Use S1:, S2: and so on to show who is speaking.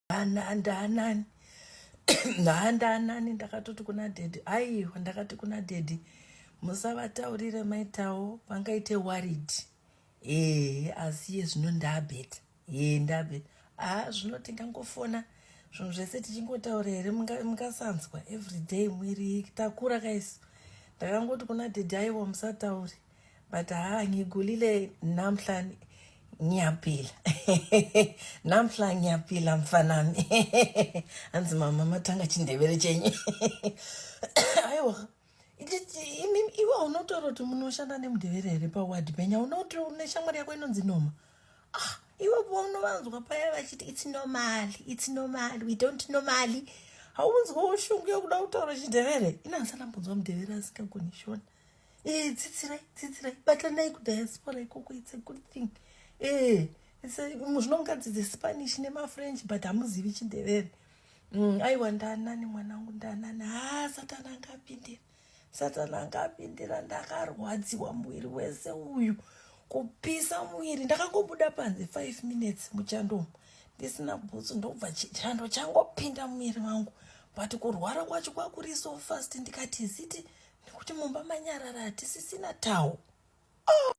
S1: Ndanani ndanani, ndakatoti kuna daddy, aiwa, ndakati kuna daddy, "Musavataurire maitawo, vangaite worried." Ee, asi iye zvino ndabetter, ee, ndabetter. Ha, zvino tingangofona zvinhu zvese tichingotaura here? Mungasanzwa everyday mwiri takura kaisu. Ndakangoti kuna daddy, "Aiwa, musatauri." But ha, ngigulile namhla, ngiyaphila namhla, ngiyaphila mfanami. Hanzi, "Mama, matanga chindevere chenyu." Aiwa, iwe unotaura kuti munoshanda nemundevere here pawadhi penya? Unoti une shamwari yako inonzi Noma. Ah, iwe unovanzwa paya vachiti, "It's normal, it's normal, we don't normally." Haunzwawo shungu yokuda kutaura chindevere? Ina handisandambonzwa mundevere asingagoni Shona. E, tsitsirai, tsitsirai, batanai kudiaspora ikoko. It's a good thing. E, zvino mungadzidze Spanish nemaFrench, but hamuzivi chindevere. Aiwa, ndanani mwanangu, ndanani. Ha, Satani angapindira, Satani angapindira. Ndakarwadziwa muviri wese uyu, kupisa muviri. Ndakangobuda panze 5 minutes muchandomo ndisina bhutsu, ndobva chando changopinda muviri wangu. But kurwara kwacho kwakuri so fast. Ndikati ziti nekuti mumba manyarara, hatisisina tau. Oh!